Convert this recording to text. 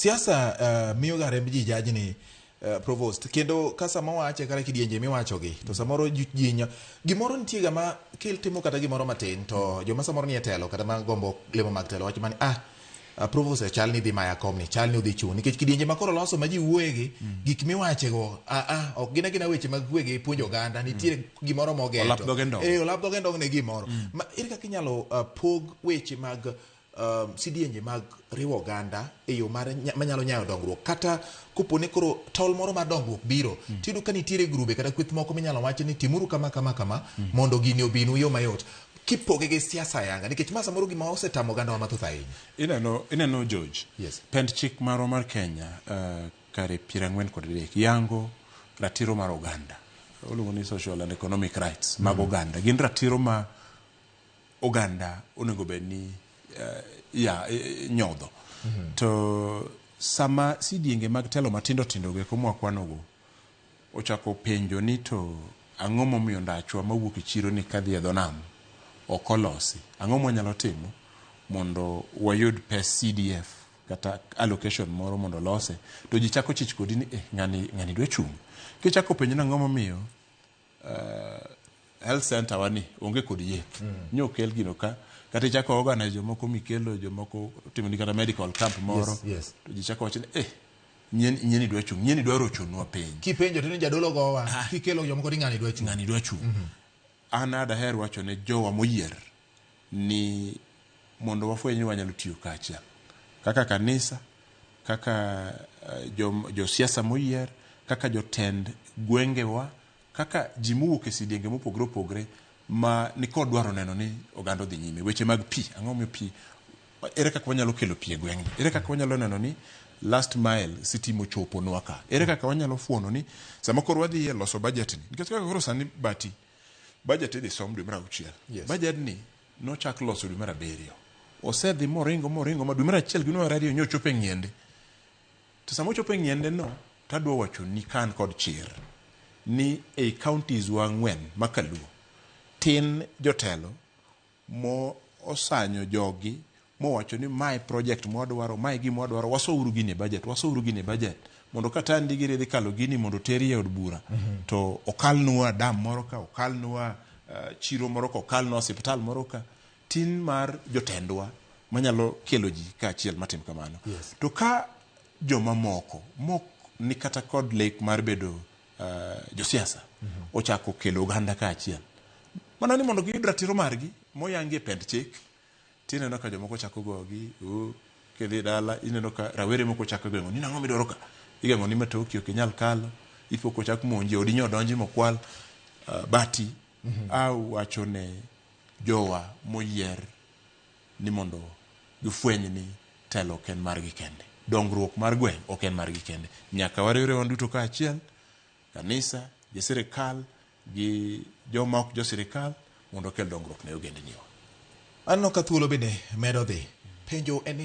Siasa miyo ga remb ji jajni, Provost, kendo ka sama wache kata kidienje miwachogi to samoro ji gimoro nitie ga ma kitimo kata gimoro matin to joma samoro nie telo kata ma gombo lemo mag telo wacho mani Provost chal ni dhi maya komni, chal ni odhi chung' nikech kidienje ma koro loso ma ji wuoyegi gik miwachego ok gin agina weche mag kwe gi puonjo oganda, nitie gimoro mogeto. Olap dhoge ndong'. Olap dhoge ndong' ne gimoro. Ma ere kaka inyalo pog weche mag sidienje mag riwo oganda e yo mar manyalo nyayo dongruok, kata kopo ni koro tol moro mar dongruok biro, tiyudo ka nitiere grube kata kweth moko minyalo wach ni timuru kama kama kama mondo gini obinu yo mayot, kipoge gi siasa yanga, nikech ma samoro gima osetamo oganda wa mathoth ahinya. Ineno George. Yes. Pend chik marwa mar Kenya kare 43 yango ratiro mar oganda. Oluongo ni social and economic rights mag oganda. Gin ratiro ma oganda onego bed ni ya nyodho. To sama sidienge mag telo matindo tindo go eko mwakwanogo ochako penjo ni to ang'o momiyo ndachwa mawuok e chiro ni kadhi e dho nam ok olosi, ang'o mwanyalo timo mondo wayud pes CDF kata allocation moro mondo olose, to ji chako chich kodi ni ng'ani dwa chung'. Kichako penjo ni ang'o momiyo health center wa ni onge kod yath, nyo okel gino ka, kata ichako organize jomoko mikelo jomoko timoni kata medical camp moro, to ji chako wacho ni nyieni dwa chung', nyieni dwa rochonwa piny. Kipenjo to ni jadolo gowa, kikelo jomoko ni ng'ani dwa chung'. Ng'ani dwa chung'. An adaher wacho ne jowa moyier ni mondo wafweny ni wanyalo tiyo kaachiel kaka kanisa, kaka josiasa moyier, kaka jotend gwengewa, kaka ji mowuok e sidienge mopogore opogore ma nikod dwaro neno ni oganda odhi nyime. Weche mag pi, ang'o momiyo pi, ere kaka wanyalo kelo pi e gweng'ni, ere kaka wanyalo neno ni last mile sitima ochoponwa ka, ere kaka wanyalo fuono ni sama koro wadhi e loso budget ni, nikech kaka koro sani bati budget idhi som dwe mar 6. Budget ni nochak loso dwe mar 7, osedhi moringo moringo ma dwe mar 1 gi dwe mar 2 nyochopo e ng'iende. To sama ochopo e ng'iende no, tadwa wacho ni ka an kod chir ni ei counties wa 4 makaluo tin jotelo mo osanyo jogi mowacho ni mae project mwadwaro, mae gima wadwaro, wasouru gini e budget, wasouru gini e budget mondo ka tandi giri dhi kalo gini mondo teri e od bura, to okalnwa dam moro ka, okalnwa chiro moro ka, okalnwa osiptal moro ka. Tin mar jotendwa manyalo kelo ji kaachiel matim kamano. To ka jomamoko mok ni kata kod lek mar bedo josiasa ochako kelo oganda kaachiel mana ni mondo giyud ratiro margi moyangi e pend chik, tineno ka jomoko chako gogi. Kidhi dala ineno ka rawere moko chako geng'o ni nang'o midwaro ka, igeng'o ni matoki ok inyal kalo, ipo kochak monji odi nyo donji mokwal bati. Awacho ne jowa moyier ni mondo gifweny ni telo ok en margi kende, dongruok mar gweng' ok en margi kende, nyaka wariwre wan duto kaachiel, kanisa gi sirikal gi joma ok jo sirikal, mondo okel dongruok ne ogendniwa. Aneno ka thuolo bende medo dhi. Penjo en ni